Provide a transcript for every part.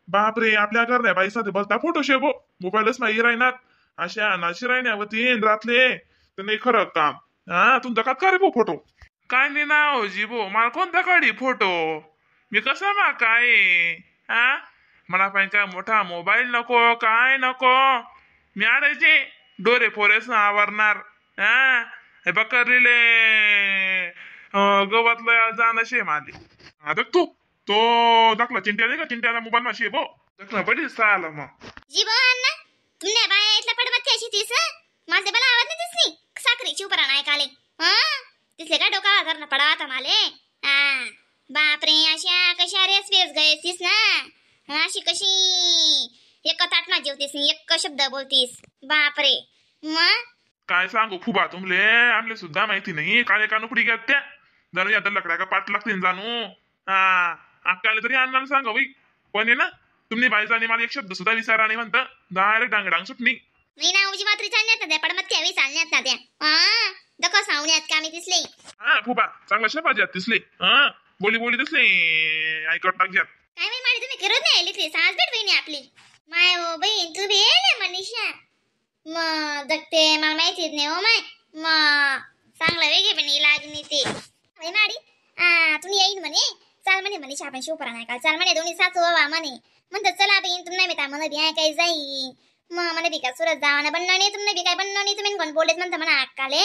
बापरे आपल्या घरल्या बाई साथे बसता फोटो शेबो मोबाईलच माही राहणार अशा नाशी राहण्यावरती रातले तर नाही खरं काम. हा तुमचा का का रे भो फोटो? काय नाही ना हो भो मला कोणता काढी फोटो? मी कसा मा काय हा मला पण काय मोठा मोबाईल नको काय नको. मी आडायचे डोरे फोरेस आवरणार. हा हे बकरीले गवतला जाणं शे माले. आता तू तो दाखला चिंट्या नाही का चिंट्याला मोबाईल मा शे भो दाखला बडी साला मग. जी बो अण्णा तुमने बाया इथला पडबत्ती अशी तीस माझे बला आवाज नाही दिसली साखरीची उपरा नाही काले. हा तिसले का डोका धरणं पडावा आता माले. हा बापरे अशा कशा रेस वेस गयतीस ना अशी कशी एक ताटमा जेवतीस एक शब्द बोलतीस बापरे. मग काय सांगू फुबा तुमले आमले सुद्धा माहिती नाही काले कानुपडी घ्या त्या जाणू या लकड्या का पाठ लागतील जाणू. हा अक्काले तरी अण्णाला सांगा बाई पण आहे ना तुम्ही बाईजाने मला एक शब्द सुद्धा विचारा नाही म्हणता डायरेक्ट डांग डांग सुटणी. नाही ना उजी मात्र चालण्यात ना त्या पडमत त्यावेळी चालण्यात ना त्या. हा दखो सावण्यात का मी दिसले. हा फुबा चांगला शेपाज्यात दिसले. हा बोली बोली दिसले ऐकत टाकज्यात. काय माहिती माडी तुम्ही करत नाही आली सास भेट बहिणी आपली. माय ओ बहीण तू बी येले मनीषा मग जगते मला माहितीच नाही हो माय. मग चांगला वेगळे पण लागणी ते बाई माडी. हा तुम्ही येईन म्हणे चाल म्हणे मनीषा आपण शिवपरा नाही का चाल म्हणे दोन्ही सासू बाबा म्हणे म्हणतात चला बहीण तुम्ही नाही म्हणत बी काय जाईन मग म्हणे बी का सुरत जावाना बनणं नाही तुम्ही बी काय बनणं नाही तुम्ही कोण बोललेत म्हणता म्हणा अक्काले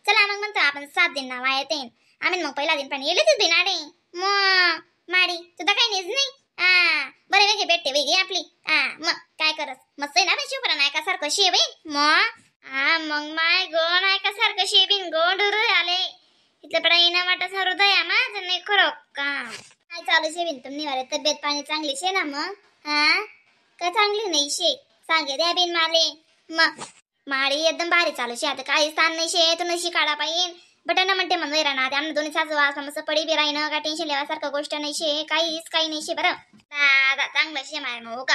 चला मग म्हणतो आपण 7 दिन नावा येते आम्ही मग पहिला दिन पण येलेच बिनाडे मग माडी तुझा काही नेच नाही. हा बरं वेगळे भेटते वेगळी आपली. हा मग काय करत मस्त आहे ना बाई शिवपरा नायकासारखं शे बाई मग. हा मग माय गो नायकासारखं शे बिन गोंडूर आले इथलं पडा येणं वाटत हृदय माझं नाही खरं का काय चालू शे बिन तुम्ही वाले तब्येत पाणी चांगली शे ना मग. हा का चांगली नाही शे सांगे द्या बिन माले मग माळी एकदम भारी चालू शे आता काही स्थान नाही शे तू नशी काढा पाहिजे बटन म्हणते मग राहणार आम्ही दोन्ही सासू वास मस्त पडी बी राहीन का टेन्शन लेवासारखं गोष्ट नाही शे काहीच काही नाही शे बरं दादा चांगलं शे माय मग हो का.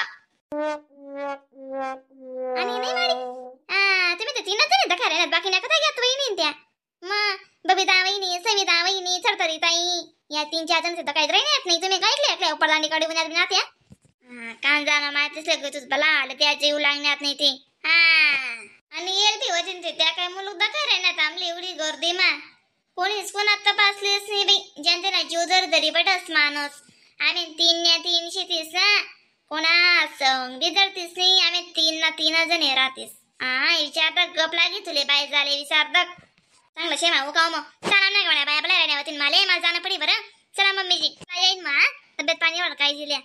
आणि नाही माडी हा तुम्ही तर तीनच जण खरे ना बाकी नका घ्या वहिनी त्या मग बबिता वहिनी सविता वहिनी चढतरी ताई या 3-4 जण सुद्धा काहीच राहणार नाही तुम्ही काय ऐकले ऐकले उपरदांडी काढी पुण्यात ना त्या कान जाणं माहितीच लगेच तुझ बला आलं त्या जीव लागण्यात नाही ते. हा आणि येईल बी वजन ते त्या काय मुलगा दाखा राहणार आमली एवढी गर्दी मा कोणीच कोणात तपासलीच नाही बाई ज्यांना जीव जर दरी बटस माणूस आम्ही 3 ना 3 तीस ना कोणा संग बी जरतीस नाही आम्ही 3 ना 3 जण राहतीस. हा विचार गप लागी तुले बाई झाले विचार चांगलं शेमा हो का मग चला नाही म्हणा बाय आपल्या राहण्यावरती माले मला जाणं पडी बरं चला मम्मीजी काय येईन मा तब्येत पाणी वाढ काय दिल्या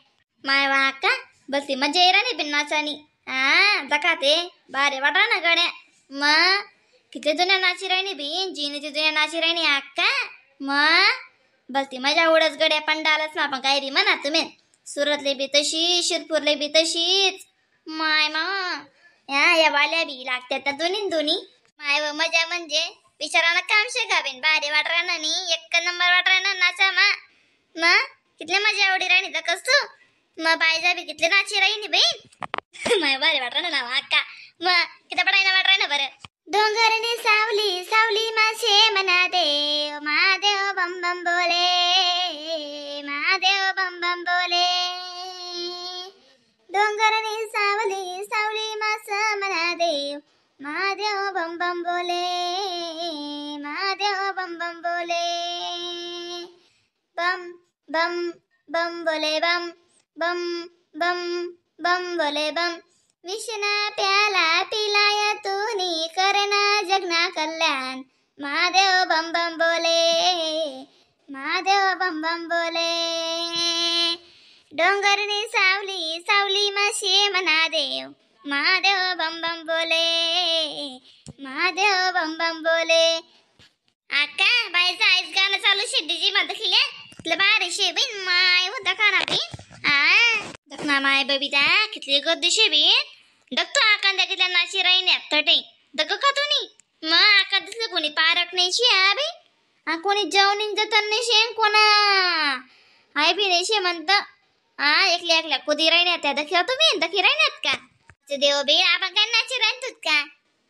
माय वा का बसली मजा येणार नाही बिन नाचानी. हा दका ते बारे वाटा ना गड्या मग किती जुन्या नाची राहिनी बिन जीने जुन्या नाची राहिनी अक्का मग बसती मजा उडच गड्या पंडालच ना आपण काय बी म्हणा तुम्ही सुरतले बी तशी शिरपूरले बी तशीच माय मा या या वाल्या बी लागत्या त्या दोन्ही दोन्ही माय व मजा म्हणजे विचाराना काम शेका बिन भारी वाटरा ना नी एक नंबर वाटरा ना नाचा मा मग कितले मजा आवडी राहिनी तर कस तू मग बायजा बी कितले नाची राहिनी बहीण माय भारी वाटरा ना नावा अक्का मग किती पडायना वाटरा ना बरं. डोंगरने सावली सावली मासे मना देव महादेव बम बम बोले महादेव बम बम बोले डोंगरने सावली सावली मास मना देव महादेव बम बम बोले महादेव बम बम बोले बम बम बम बोले बम बम बम बम बोले बम विष्णा प्याला पिलाया तुनी करना जगना कल्याण महादेव बम बम बोले महादेव बम बम बोले डोंगरने सावली सावली माशी मना देव महादेव बम बम बोले महादेव बम बम बोले. आका बाईचा आईस गाणं चालू शेड्डीजी म्हणत खिल्या तुला बारे शे बीन my होता खाना बीन. हा दखना माय बबिता कितली गर्दी शे बीन दखतो आकांदा कितल्या नाची राहीन थटे दग का तुम्ही मग आका दिसलं कोणी पारक नाही शे हा बी हा कोणी जेवण जतन नाही शे कोणा हाय बी नाही शे म्हणत. हा एकल्या एकल्या कुदी राहिण्यात त्या दखी तुम्ही दखी राहिण्यात का देव बी आपण काय नाची राहतोत का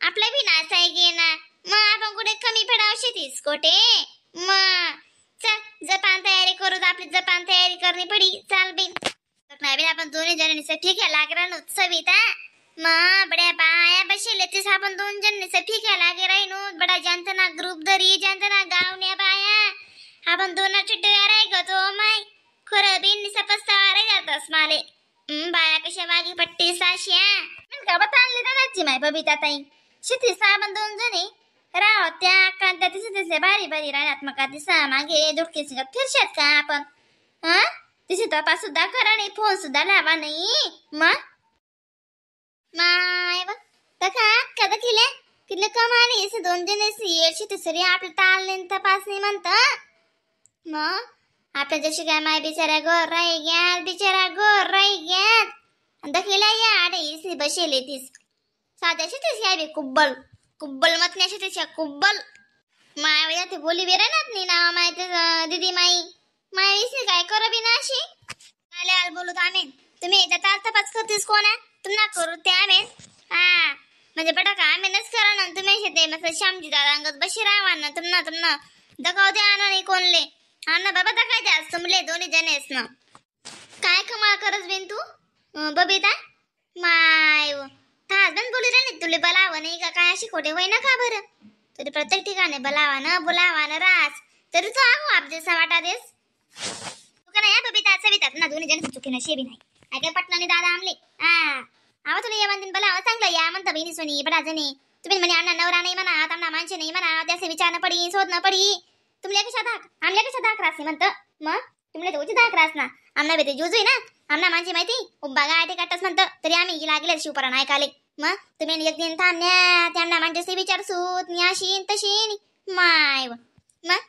आपला बी नाचाय गे ना मग आपण कुठे कमी पडावशे तीस कोटे मग चल जपान तयारी करू आपली जपान तयारी करणी पडी चाल बी. नाही बी आपण दोन्ही जणांनी ठीक आहे लागरा सविता मग बड्या बाया बसेले तीस आपण दोन जण ठीक आहे लागे राहीनो बडा जानतना ग्रुप धरी जानतना गावण्या बाया आपण दोन चिट्टे राय गो माय खरं बिन निसा पस्तावा रे जातस माले. बाया कशा वागी पट्टी साश्या का बता आणली दादाची माय बबिता ताई शेती आपण दोन जणी राव त्या कांत्या तिसे तिसे भारी भारी राहण्यात मका दिसा मागे दुडकी फिरशात का आपण हा तिसे तपास सुद्धा करा नाही फोन सुद्धा लावा नाही मग माय बघ तका कदा केले कितले कमाने असे दोन जण येशी तिसरी आपलं ताल नाही तपास नाही म्हणत मग आपल्या जशी काय माय बिचारा गोर राही ग्यात बिचारा गोर राही ग्यात दखिला या आडे इसनी बसेले तीस साध्याशी तीस या बी कुब्बल कुब्बल मत नाही त्याच्या कुब्बल माय ते बोली बी राहणार नाही ना माय ते दीदी माई माय इसनी काय करू बी ना अशी आले आल बोलू आम्ही तुम्ही एकदा ताल तपास करतीस कोण आहे तुम्हाला करू ते आम्ही हा म्हणजे बटा का आम्ही नच करा ना तुम्ही शेते मस्त श्यामजी दादा अंगत बशी राहा ना तुम्हाला तुम्हाला दखाव द्या आणा नाही कोणले आणा बाबा दखाय द्या तुमले दोन्ही जणेस ना काय कमाल करस बिन तू बबिता माय हजबंड बोली रे तुले बोलावं नाही का काय अशी खोटे होई ना का बरं तरी प्रत्येक ठिकाणी बोलावा ना बोलावा ना रास तरी तू आहो आप जसा वाटा देस तू का नाही बबिता सविता ना दोन्ही जण चुकी ना शेबी नाही काय पटनाने दादा आमले हा आवा तुला या म्हणतीन बोलावं चांगलं या म्हणता बहिणी सोनी बडा जणी तुम्ही म्हणे अण्णा नवरा नाही म्हणा आमना माणसे नाही म्हणा त्याचे विचारणं पडी शोधणं पडी तुमल्या कशा धाक आमल्या कशा धाक रास म्हणतं मग तुमल्या तर उची धाक रास ना आमना बेते जुजू ना आमना माणसे माहिती उभा गाठी काटस म्हणतं तरी आम्ही लागले शिवपरा ऐकाले मग तुम्ही एक दिन थांबण्या त्यांना माणसे विचार सूत न्याशीन तशीन माय मग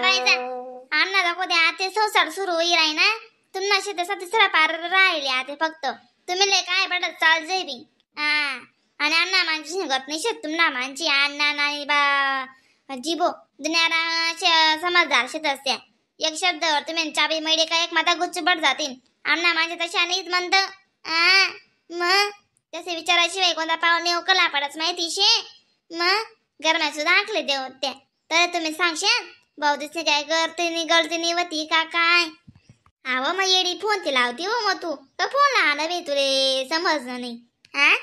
बाईचा आमना दाखव द्या ते संसार सुरू होईल आहे ना तुम्हाला शेताचा तिसरा पार राहिले आता फक्त तुम्ही लय काय पडत चाल जाई हा आणि अण्णा माणची शिंगत नाही शेत तुम्हाला माणची अण्णा नाही बा जिबो दुनियाला समजदार शेत असत्या एक शब्दावर तुम्ही चाबी मैडे का एक माता गुच्छ पड जातील अण्णा माणसे तशा नाहीच म्हणत आ मग तसे विचाराशिवाय कोणता पाहुणे उकला पडच माहिती शे मग गरम्या सुद्धा आखले देव त्या तर तुम्ही सांगशाल भाऊ दिसते काय करते नाही गळते नाही होती का काय आव मग येडी फोन ती लावती हो मग तू तर फोन लावला बे तुले समजलं नाही हा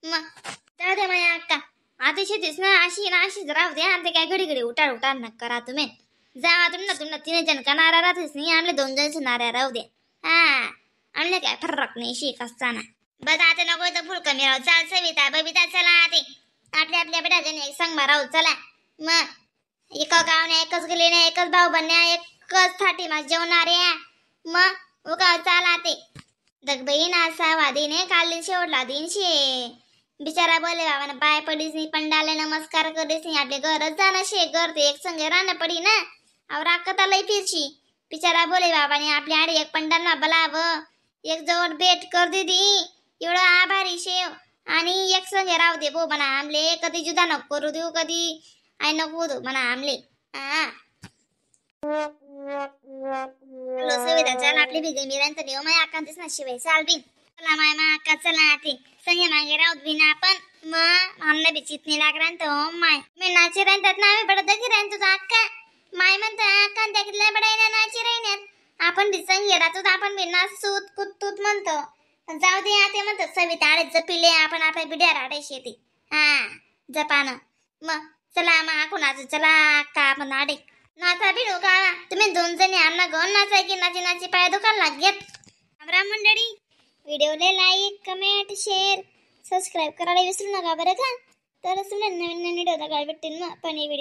मग जाऊ दे माझ्या अक्का आता शेतीस ना अशी ना अशीच राहू दे आता काय घडी घडी उठार उठार न करा तुम्ही जा तुम्ही ना तुम्हाला तीन जण का नारा राहतेच नाही आणले दोन जण नाऱ्या राहू दे हा आणले काय फरक नाही शिक असताना बस आता नको तर फुल कमी राहू चाल सविता बबिता चला आता आपल्या आपल्या बेटा जण एक संग राहू चला मग एका गावने एकच गेले नाही एकच भाऊ बनण्या एकच थाटी मा जेवणाऱ्या मग उगा चाला ते दगबई ना वादीने काढली शेवटला दिनशे बिचारा बोले बाबाने पाय पडीस नाही पंडाले नमस्कार करीस नाही आपले घरच जाणं शे घर ते एक संगे राहणं पडी ना अव राखत आलंय फिरशी बिचारा बोले बाबाने आपल्या आडी एक पंडालना बोलावं एक जवळ भेट कर दिदी एवढं आभारी शेव आणि एक संगे राहू दे बो म्हणा आमले कधी जुदा नको करू देऊ कधी आई नको देऊ म्हणा आमले हा सविता चल आपली बिगे मिरांत देव माय अक्का दिस ना शिवाय चाल बिन चला माय मा अक्का चला ते संगे मागे राहत बिना आपण मग आमना बी चितनी लाग राहतो माय मी नाची राहतात ना आम्ही बडं दगी राहतो तुझा अक्का माय म्हणतो अक्का त्या कितल्या बडा ना नाची राहण्यात आपण बी संगे राहतो आपण बी नाचूत कुत्तूत म्हणतो जाऊ दे ते म्हणतो सविता आडे जपिले आपण आपल्या बिड्या राडायची शेती हा जपान मग चला मग आखून नाचू चला अक्का आपण आडे नाचा बिडू का तुम्ही दोन जणी आमना गण नाचाय की नाची नाची पाय दुकान लागेत. राम मंडळी व्हिडिओला like comment share subscribe करायला विसरू नका बरं का. तर तुम्हाला नवीन नवीन व्हिडिओ बघायला भेटतील मग पण हे व्हिडिओ.